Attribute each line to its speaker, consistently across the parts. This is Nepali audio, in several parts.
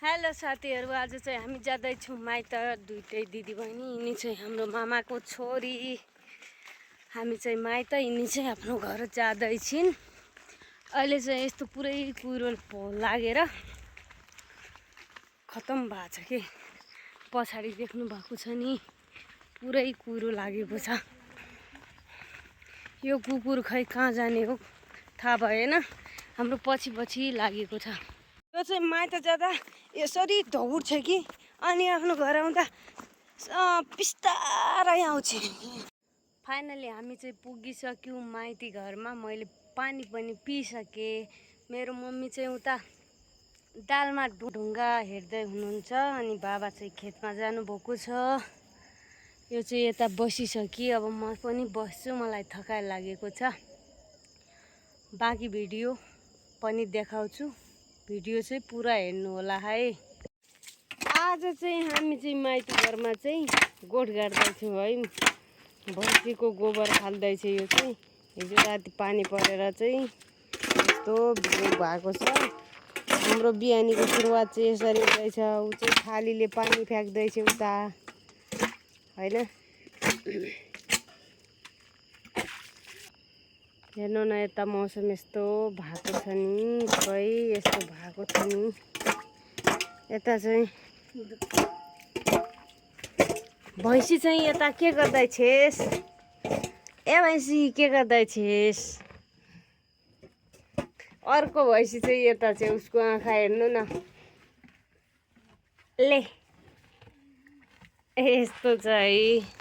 Speaker 1: हेलो साथीहरू, आज चाहिँ हामी जाँदैछौँ माइत। दुईटै दिदीबहिनी, यिनी चाहिँ हाम्रो मामाको छोरी। हामी चाहिँ माइत, यिनी चाहिँ आफ्नो घर जाँदैछिन्। अहिले चाहिँ यस्तो पुरै कुहिरो लागेर खतम भएको छ कि पछाडि देख्नु भएको छ नि, पुरै कुहिरो लागेको छ। यो कुकुर खै कहाँ जाने हो थाहा भएन, हाम्रो पछि लागेको छ। यो चाहिँ माइत जाँदा यसरी दौड्छ कि अनि आफ्नो घर आउँदा बिस्तारै आउँछ। फाइनली हामी चाहिँ पुगिसक्यौँ माइती घरमा। मैले पानी पनि पिइसकेँ। मेरो मम्मी चाहिँ उता दालमा ढुङ्गा हेर्दै हुनुहुन्छ अनि बाबा चाहिँ खेतमा जानुभएको छ। यो चाहिँ यता बसिसकेँ, अब म पनि बस्छु, मलाई थकाइ लागेको छ। बाँकी भिडियो पनि देखाउँछु, भिडियो चाहिँ पुरा हेर्नु होला है। आज चाहिँ हामी चाहिँ माइती घरमा चाहिँ गोठ गाड्दैछौँ है। भैँसीको गोबर फाल्दैछ। यो चाहिँ हिजो राति पानी परेर चाहिँ यस्तो भएको छ। हाम्रो बिहानीको सुरुवात चाहिँ यसरी हुँदैछ। ऊ चाहिँ थालीले पानी फ्याँक्दैछ उता होइन। हेर्नु न, यता मौसम यस्तो भएको छ नि, खै यस्तो भएको छ नि। यता चाहिँ भैँसी चाहिँ यता के गर्दैछेस? ए भैँसी के गर्दैछेस? अर्को भैँसी चाहिँ यता चाहिँ उसको आँखा हेर्नु न, ले यस्तो चाहिँ।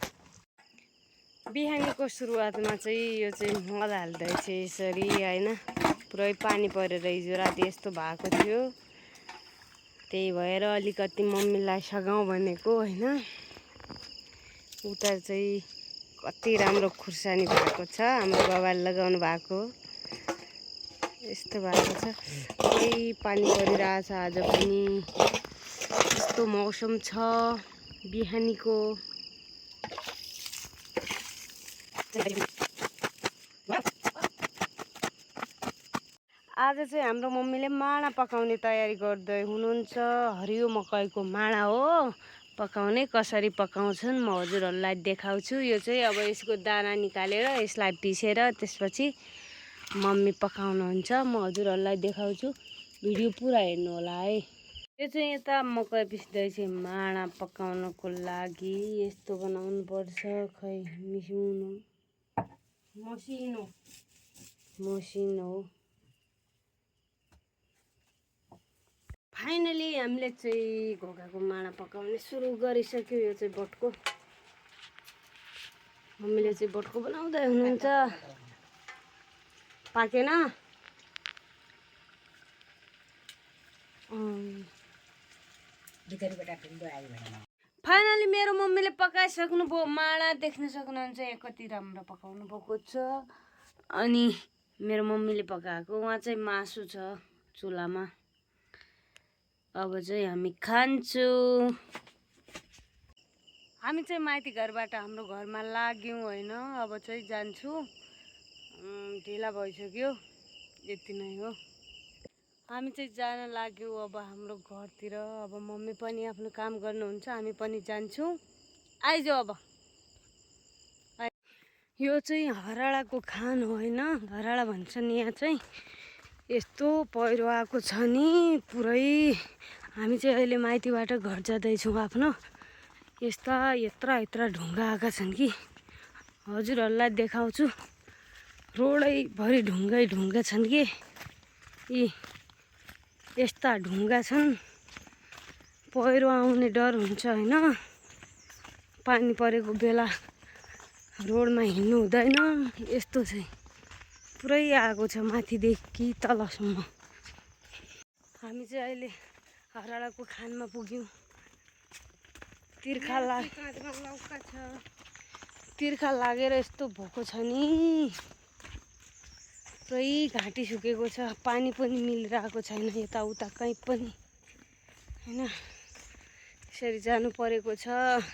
Speaker 1: बिहानीको सुरुवातमा चाहिँ यो चाहिँ मल हाल्दैछ यसरी होइन। पुरै पानी परेर हिजो राति यस्तो भएको थियो, त्यही भएर अलिकति मम्मीलाई सघाउँ भनेको होइन। उता चाहिँ कति राम्रो खुर्सानी भएको छ, हाम्रो बाबाले लगाउनु भएको। यस्तो भएको छ, त्यही पानी परिरहेछ आज पनि। यस्तो मौसम छ बिहानीको। आज चाहिँ हाम्रो मम्मीले माडा पकाउने तयारी गर्दै हुनुहुन्छ। हरियो मकैको माडा हो, पकाउने। कसरी पकाउँछन् म हजुरहरूलाई देखाउँछु। यो चाहिँ अब यसको दाना निकालेर यसलाई पिसेर त्यसपछि मम्मी पकाउनुहुन्छ। म हजुरहरूलाई देखाउँछु, भिडियो पुरा हेर्नु होला है। यो चाहिँ यता मकै पिस्दैछ माडा पकाउनको लागि। यस्तो बनाउनु पर्छ, खै मसिनो। फाइनली हामीले चाहिँ घोगाको माडा पकाउने सुरु गरिसक्यो। यो चाहिँ बटको, मम्मीले चाहिँ बटको बनाउँदै हुनुहुन्छ। पाकेन? फाइनली मेरो मम्मीले पकाइसक्नु भयो माडा। देख्न सक्नुहुन्छ कति राम्रो पकाउनु भएको छ। अनि मेरो मम्मीले पकाएको उहाँ चाहिँ मासु छ चुलामा। अब चाहिँ हामी खान्छौँ। हामी चाहिँ माइती घरबाट हाम्रो घरमा लाग्यौँ होइन। अब चाहिँ जान्छु, ढिला भइसक्यो, यति नै हो। हामी चाहिँ जान लाग्यौँ अब हाम्रो घरतिर। अब मम्मी पनि आफ्नो काम गर्नुहुन्छ, हामी पनि जान्छौँ। आइज अब। यो चाहिँ हराडाको खान हो होइन, हराडा भन्छन् यहाँ चाहिँ। यस्तो पहिरो आएको छ नि पुरै। हामी चाहिँ अहिले माइतीबाट घर जाँदैछौँ आफ्नो। यत्रा ढुङ्गा आएका छन् कि हजुरहरूलाई देखाउँछु। रोडैभरि ढुङ्गा छन् कि यी यस्ता ढुङ्गा छन्। पहिरो आउने डर हुन्छ होइन। पानी परेको बेला रोडमा हिँड्नु हुँदैन। यस्तो चाहिँ पुरै आएको छ माथिदेखि तलसम्म। हामी चाहिँ अहिले हराडाको खानमा पुग्यौँ। तिर्खा लागेर यस्तो भएको छ नि, पुरै घाँटी सुकेको छ। पानी पनि मिलिरहेको छैन यताउता कहीँ पनि होइन। यसरी जानु परेको छ।